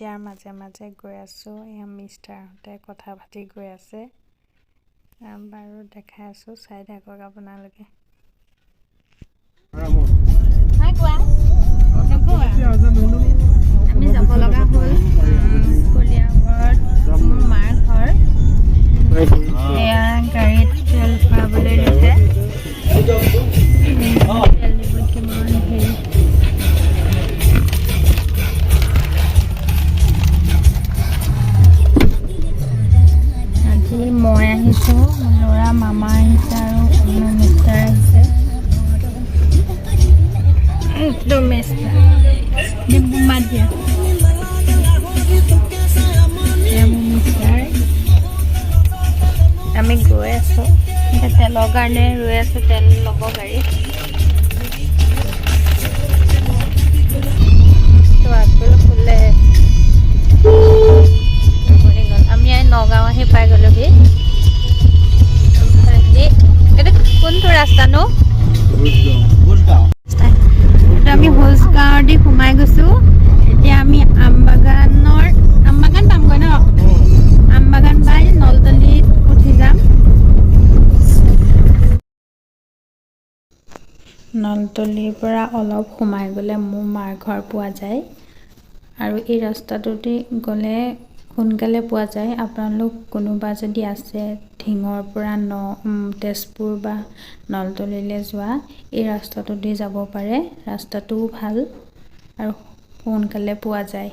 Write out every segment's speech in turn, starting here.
ইয়াৰ মাজে মাজে গৈ আছোঁ। এয়া মিষ্টাৰহঁতে কথা পাতি গৈ আছে। বাৰু দেখাই আছোঁ, চাই থাকক আপোনালোকে। আমি যাব লগা হ'ল কলিয়াবৰত মোৰ মাৰ ঘৰ। এয়া গাড়ীত তেল ভৰাবলৈ লৈছে। তেল দিব কিমান হেৰি। আজি মই আহিছোঁ, মোৰ ল'ৰা, মামা আহিছে আৰু মোৰ মিষ্টাৰ আহিছে। একদম মিষ্টাৰ মাত দিয়া। এয়া মোৰ মিষ্টাৰ। আমি গৈ আছোঁ এতিয়া, তেলৰ কাৰণে ৰৈ আছোঁ, তেল ল'ব গাড়ীত। তো আগফালে খুলে টোপনি গ'ল। আমি নগাঁও আহি পাই গ'লোহি। এইটো কোনটো ৰাস্তানো? এইটো আমি হুজগাঁৱৰ দি সোমাই গৈছোঁ। এতিয়া আমি আমবাগান পামগৈ ন? আমবাগান পাই নলতলিত উঠি যাম। নলতলিৰ পৰা অলপ সোমাই গ'লে মোৰ মাৰ ঘৰ পোৱা যায় আৰু এই ৰাস্তাটোদি গ'লে সোনকালে পোৱা যায়। আপোনালোক কোনোবা যদি আছে ঢিঙৰ পৰা তেজপুৰ বা নলতলিলৈ যোৱা, এই ৰাস্তাটো দি যাব পাৰে। ৰাস্তাটোও ভাল আৰু সোনকালে পোৱা যায়।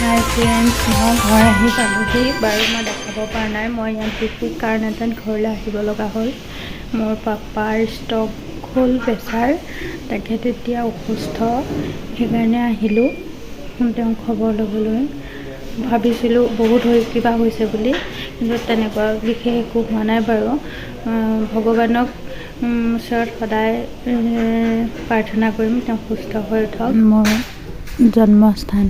হাই ফ্ৰেণ্ডছ, মই ঘৰ আহি পালোহি। বাৰু মই দেখাব পৰা নাই। মই ইয়াত বিশেষ কাৰণ এটাত ঘৰলৈ আহিব লগা হ'ল। মোৰ পাপাৰ ষ্ট্ৰক হ'ল, প্ৰেছাৰ, তেখেত এতিয়া অসুস্থ, সেইকাৰণে আহিলোঁ তেওঁক খবৰ ল'বলৈ। ভাবিছিলোঁ বহুত হৈ কিবা হৈছে বুলি, কিন্তু তেনেকুৱা বিশেষ একো হোৱা নাই। বাৰু ভগৱানক ওচৰত সদায় প্ৰাৰ্থনা কৰিম, তেওঁ সুস্থ হৈ উঠক। মোৰ জন্মস্থান।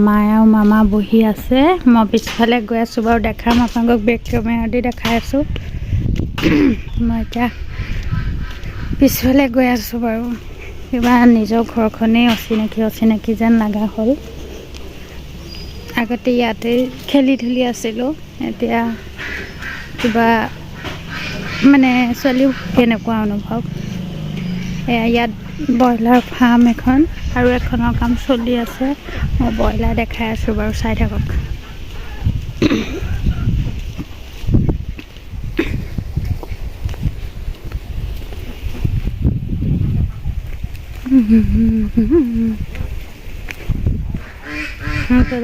মায়ে আৰু মামা বহি আছে, মই পিছফালে গৈ আছোঁ। বাৰু দেখাম আপোনালোকক, বেক কেমেৰা দি দেখাই আছোঁ। মই এতিয়া পিছফালে গৈ আছোঁ। বাৰু কিবা নিজৰ ঘৰখনেই অচিনাকি অচিনাকি যেন লগা হ'ল। আগতে ইয়াতে খেলি ধূলি আছিলোঁ, এতিয়া কিবা মানে ছোৱালীও কেনেকুৱা অনুভৱ। এয়া ইয়াত ব্ৰইলাৰ ফাৰ্ম এখন আৰু এখনৰ কাম চলি আছে। মই ব্ৰইলাৰ দেখাই আছোঁ, বাৰু চাই থাকক।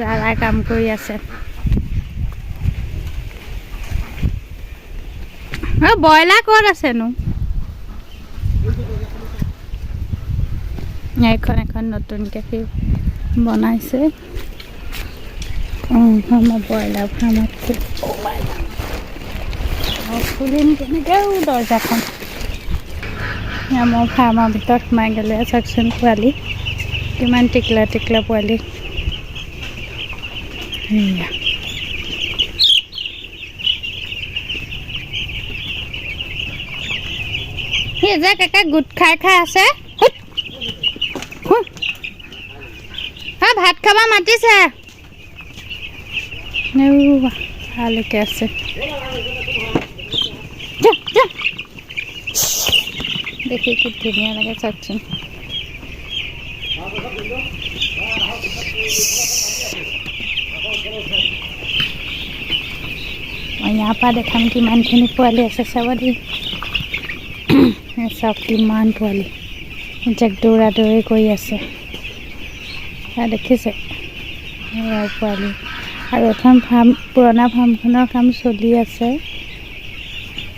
দাদাই কাম কৰি আছে। ব্ৰইলাৰ ক'ত আছেনো? এইখন এখন নতুনকৈ সি বনাইছে। অঁ, মই ব্ৰইলাৰ ফাৰ্মত খুলিম কেনেকৈ দৰ্জাখন? মই ফাৰ্মৰ ভিতৰত সোমাই গ'লে চাওকচোন, পোৱালি কিমান টিকলা টিকলা পোৱালি। সেয়া যে একে গোট খাই খাই আছে। হুট। হুট। হা, ভাত খাব মাতিছে। এউৱা, ভালকে আছে। যা, যা। দেখি কি ধুনীয়া লাগে চাওকচোন। মই ইয়াৰ পৰা দেখাম কিমানখিনি পোৱালি আছে, চাব দেই। এই চাওক, কিমান পোৱালি যাক দৌৰা দৌৰি কৰি আছে। সেয়া দেখিছে, সেয়া পোৱালি। আৰু এখন ফাৰ্ম, পুৰণা ফাৰ্মখনৰ কাম চলি আছে,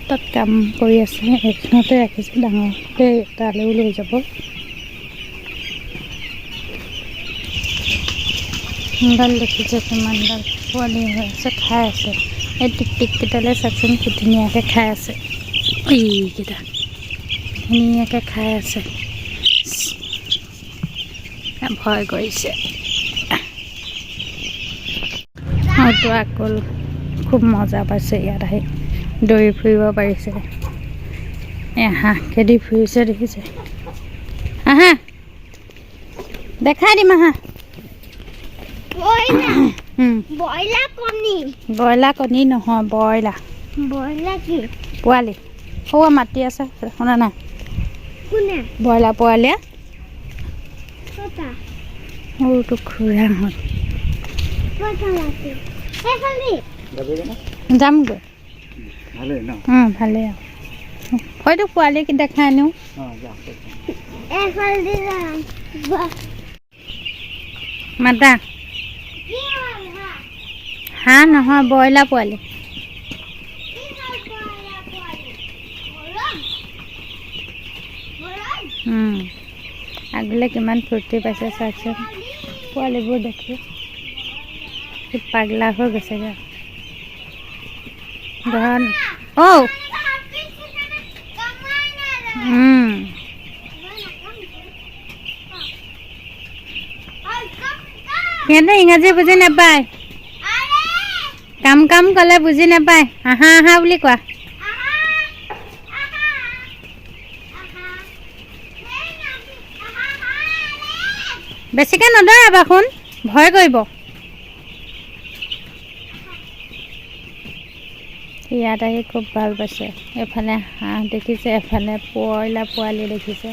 তাত কাম কৰি আছে। এইখনতে ৰাখিছে, ডাঙৰতে তালৈও লৈ যাব। ডাল দেখিছে, কিমানডাল পোৱালি হৈ আছে, খাই আছে। এই টিক টিককেইটালৈ চাওকচোন, কি ধুনীয়াকৈ খাই আছে। এইকেইটা ধুনীয়াকৈ খাই আছে, ভয় কৰিছে। হয়তো আকৌ খুব মজা পাইছে ইয়াত আহি, দৌৰি ফুৰিব পাৰিছে। এ হাঁহ খেদি ফুৰিছে, দেখিছে? আহা, দেখাই দিম, আহা। ব্ৰইলাৰ। ব্ৰইলাৰ কণী। ব্ৰইলাৰ কণী নহয়, ব্ৰইলাৰ। ব্ৰইলাৰ কি? পোৱালি। সৌৱা মাতি আছে, শুনা নাই? কোনে? ব্ৰইলাৰ পোৱালীয়ে। কটা। সৰুটো খুৰাহঁত। কটা মাতি সেইফালে। যামগৈ। ভালেই ন? ভালেই আৰু হয়তো পোৱালি দেখাই আনো। অঁ, যা। এইফালে যাম। মাতা। কি হ'ল হা? হাঁহ নহয়, ব্ৰইলাৰ পোৱালি। কি হ'ল ব্ৰইলাৰ পোৱালি? গৰম গৰম। আগলৈ কিমান ফূৰ্তি পাইছে চাওকচোন পোৱালিবোৰ দেখি। সি পাগলা হৈ গৈছেগৈ ঘৰত। অ' সিহঁতে ইংৰাজী বুজি নাপায়। কাম কাম ক'লে বুজি নাপায়। আহা আহা বুলি কোৱা। বেছিকৈ নদৌৰাবা শুন, ভয় কৰিব। ইয়াত আহি খুব ভাল পাইছে। এফালে হাঁহ দেখিছে, এফালে ব্ৰইলাৰ পোৱালি দেখিছে।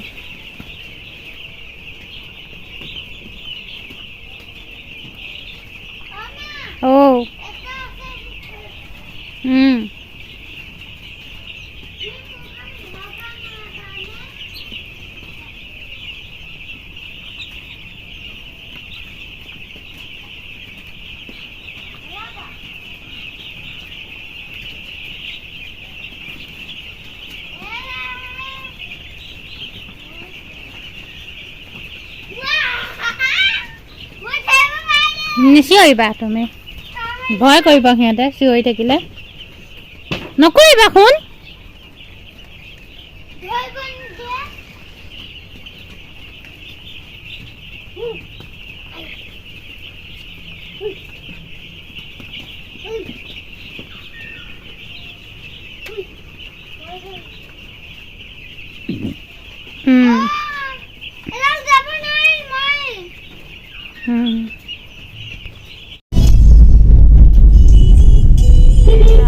অ' নিচিঞৰিবা তুমি, ভয় কৰিব সিহঁতে চিঞৰি থাকিলে। নকৰিবা শুন।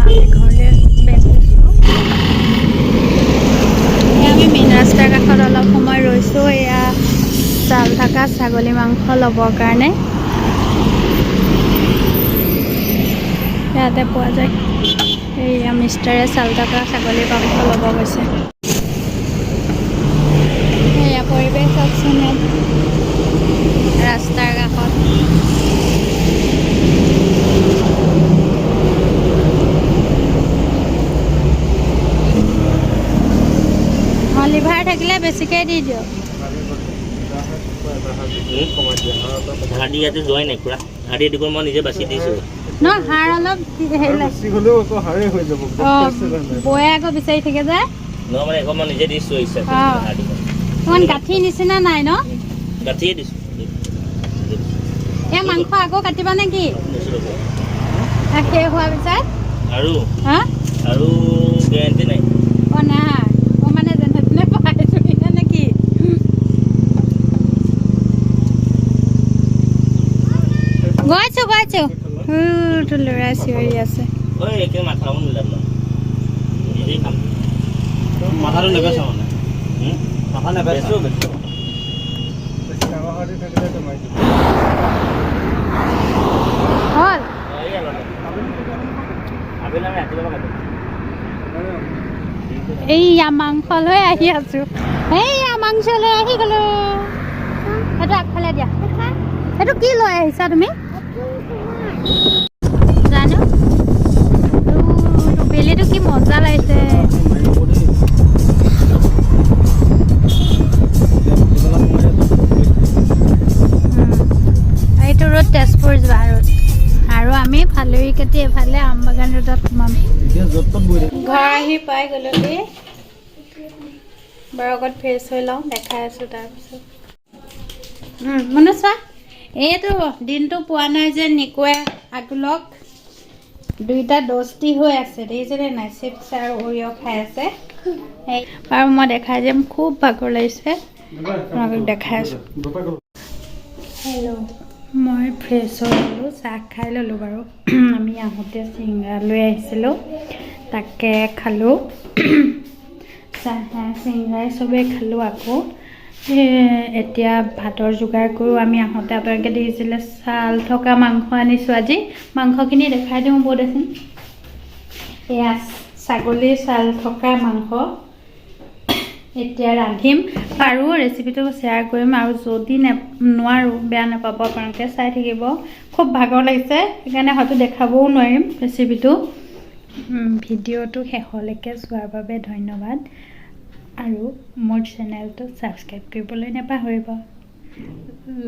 আমি ঘৰলৈ বেক হৈছোঁ। এয়া আমি মেইন ৰাস্তাৰ কাষত অলপ সময় ৰৈছোঁ, এয়া চাল থকা ছাগলী মাংস ল'বৰ কাৰণে। ইয়াতে পোৱা যায়। এইয়া মিষ্টাৰে চাল থকা ছাগলী মাংস ল'ব গৈছে। এয়া পৰিৱেশ চাওকচোন ইয়াত ৰাস্তাৰ কাষত। অঁ, লিভাৰ থাকিলে বেছিকৈ দি দিয়ক। হাৰ্ডি ইয়াতে যোৱাই নাই খুৰা। হাৰ্ডি দেখোন মই নিজে বাছি দিছোঁ। নহয়, হাড় অলপ হেৰি লাগে। বেছি হ'লেও আকৌ হাড়েই হৈ যাব। অঁ, বৌয়ে আকৌ বিচাৰি থাকে যে। নহয়, মানে আকৌ মই নিজে দিছোঁ ইচ্ছা কৰি। হাৰ্ডি অকণমান গাঁঠি নিচিনা নাই ন? গাঁঠিয়ে দিছোঁ। এই মাংস আকৌ কাটিবা নে কি শেষ হোৱাৰ পিছত? আৰু হা? আৰু গেৰেণ্টি নাই। অঁ, নাই। অঁ, মানে যেনে তেনে পাই গৈছো গৈছো। তো ল'ৰা চিঞৰি আছে। ঐ, একে মাথা লগাব নিলাম ন, নিজেই খাম। মাথাটো নেবেচা মানে? হুম? মাথা নেবেচা? বেচো, বেচো। বেছি ডাঙৰ হাতী থাকিলে মাৰি দিব। হ'ল। আবেলি আমি ৰাতিপুৱা কাটিম। এইয়া মাংস লৈ আহি আছো। এইয়া মাংস লৈ আহি গলো। সেইটো আগফালে দিয়া। সেইটো কি লৈ আহিছা তুমি? জানো। উ, বেলিটো কি মজা লাগিছে। মাৰিব দেই। এইটো ৰোড তেজপুৰ যোৱা ৰোড আৰু আমি ফালৰি কাটি এফালে আমবাগান ৰোডত সোমাম। এতিয়া য'ত ত'ত বহি থাকে। ঘৰ আহি পাই গ'লোহি বাৰু। আগত ফ্ৰেছ হৈ লওঁ, দেখাই আছোঁ তাৰপিছত। মনো চোৱা, এইটো দিনটো পোৱা নাই যে নিকুৱে আগলক দুইটা দস্তি হৈ আছে, দেখিছেনে নাই? চিপছ আৰু অৰিঅ' খাই আছে। এই বাৰু মই দেখাই দিম। খুব ভাগৰ লাগিছে, আপোনালোকক দেখাই আছোঁ। হেল্ল', মই ফ্ৰেছ হৈ ল'লোঁ, চাহ খাই ল'লোঁ বাৰু। আমি আহোঁতে চিংৰা লৈ আহিছিলোঁ, তাকে খালোঁ। চাহ চিংৰাই চবেই খালোঁ। আকৌ এতিয়া ভাতৰ যোগাৰ কৰোঁ। আমি আহোঁতে আপোনালোকে দেখিছিলে ছাল থকা মাংস আনিছোঁ আজি। মাংসখিনি দেখাই দিওঁ ব'লচোন। এয়া ছাগলীৰ ছাল থকা মাংস। এতিয়া ৰান্ধিম আৰু ৰেচিপিটো শ্বেয়াৰ কৰিম আৰু যদি নোৱাৰোঁ, বেয়া নাপাব, আপোনালোকে চাই থাকিব। খুব ভাগৰ লাগিছে, সেইকাৰণে হয়তো দেখাবও নোৱাৰিম ৰেচিপিটো। ভিডিঅ'টো শেষলৈকে চোৱাৰ বাবে ধন্যবাদ আৰু মোৰ চেনেলটো ছাবস্ক্ৰাইব কৰিবলৈ নাপাহৰিব,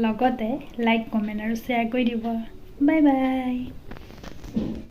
লগতে লাইক, কমেণ্ট আৰু শ্বেয়াৰ কৰি দিব। Bye bye.